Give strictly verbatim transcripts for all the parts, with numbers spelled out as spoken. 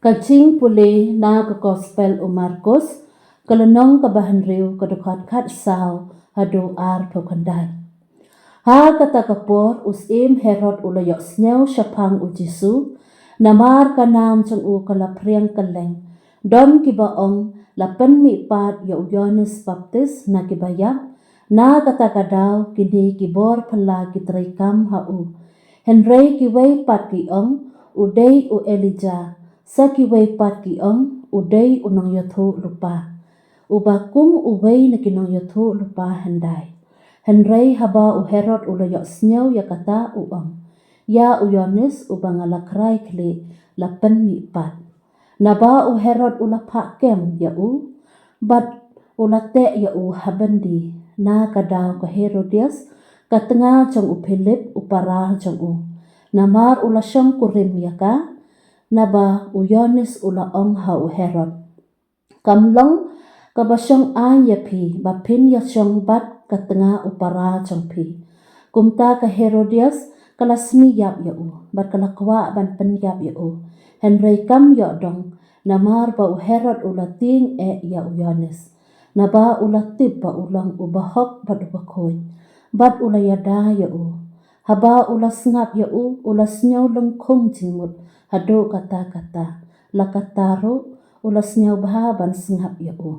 Ka jingpule na ka Gospel u Markus, ka lynnong kaba hynriew, ka dkhot khatsaw haduh arphew khyndai. Ha kata ka por u syiem Herod u la ïohsngew shaphang u Jisu, namar ka nam jong u ka la phriang kylleng. Don kiba ong, la pynmihpat ïa u Ïoannis Baptis na kiba ïap. Na kata ka daw kine ki bor phylla ki treikam ha u. Hynrei kiwei pat ki ong, u dei u Elijah, sa kiwei pat ki ong, u dei u nongïathuhlypa, uba kum uwei na ki nongïathuhlypa hyndai. Hynrei haba u Herod u la ïohsngew ïa kata, u ong, ïa u Ïoannis uba nga la krai khlieh la pynmihpat. Naba u Herod u la phah kem ïa u, bad u la teh ïa u ha byndi. Na ka daw ka Herodias, ka tnga jong u Philip u para jong u, namar u la shongkurim ïa ka, naba u Ïoannis u la ong ha u Herod, kam long kaba shong aiñ ïa phi ba phin ïashong bad ka tnga u para jong phi. Kumta ka Herodias ka la sni ïap ïa u, bad ka la kwah ban pynïap ïa u. Hynrei kam ïoh dong, namar ba u Herod u la tieng eh ïa u Ïoannis. Naba u la tip ba u long uba hok bad uba khuid, bad u la ïada ïa u. Haba u la sngap ïa u, u la sngew lyngkhung jingmut haduh katta katta. La katta ruh, u la sngewbha ban sngap ïa u.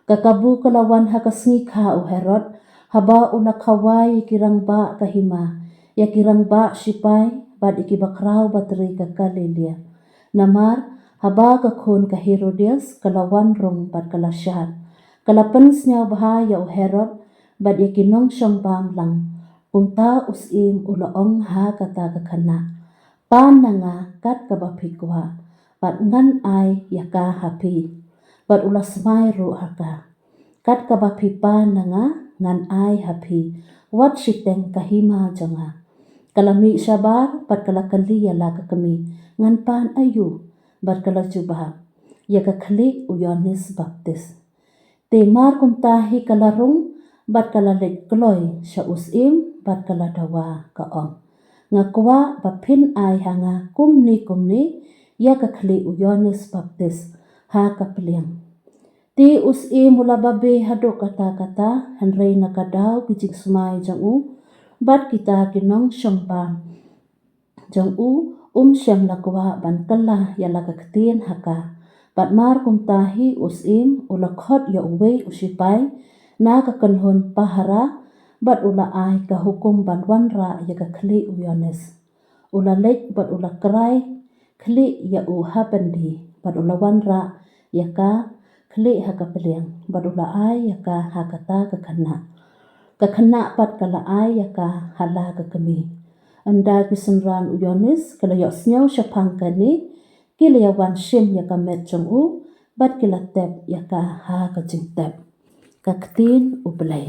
Ka kabu ka la wan ha ka sngi kha u Herod, haba u la khawai ïa ki rangbah ka hima, ïa ki rangbah shipai, bad ïa ki bakhraw batri ka Galilaia. Namar haba ka khun ka Herodias ka la wan rung bad ka la shad, ka la pynsngewbha ïa u Herod bad ïa ki nongshongbam lang. Kumta u syiem u la ong ha kata ka khynnah, pan na nga kat kaba phi kwah, bad ngan ai ïa ka ha phi. Bad u la smai ruh ha ka, kat kaba phi pan na nga, ngan ai ha phi, wat shiteng ka hima jong nga. Ka la mih shabar bad ka la kylli ïa la ka kmie, ngan pan aïu? Bad ka la jubab, ïa ka khlieh u Ïoannis Baptis. Te mar kumta hi ka la rung, bad ka la leit kloi sha u syiem, bad ka la dawa, ka ong, nga kwah ba phin ai ha nga kumne kumne ïa ka khlieh u Ïoannis Baptis ha ka pliang. Te u syiem u la babe haduh katta katta, hynrei na ka daw ki jingsmai jong u bad kita ki nongshongbam jong u, um shym la kwah ban kylla ïa la ka ktien ha ka. Bad mar kumta hi u syiem u la khot ïa uwei u shipai na ka kynhun pahara, bad u la ai ka hukum ban wanrah ïa ka khlieh u Ïoannis. U la leit bad u la krai khlieh ïa u ha byndi, bad u la wanrah ïa ka khlieh ha ka pliang, bad u la ai ïa ka ha kata ka khynnah. Ka khynnah pat ka la ai ïa ka ha la ka kmie. Ynda ki synran u Ïoannis ki la ïohsngew shaphang kane, ki la ïawan shim ïa ka met jong u, bad ki la tep ïa ka ha ka jingtep. Ka ktien U Blei.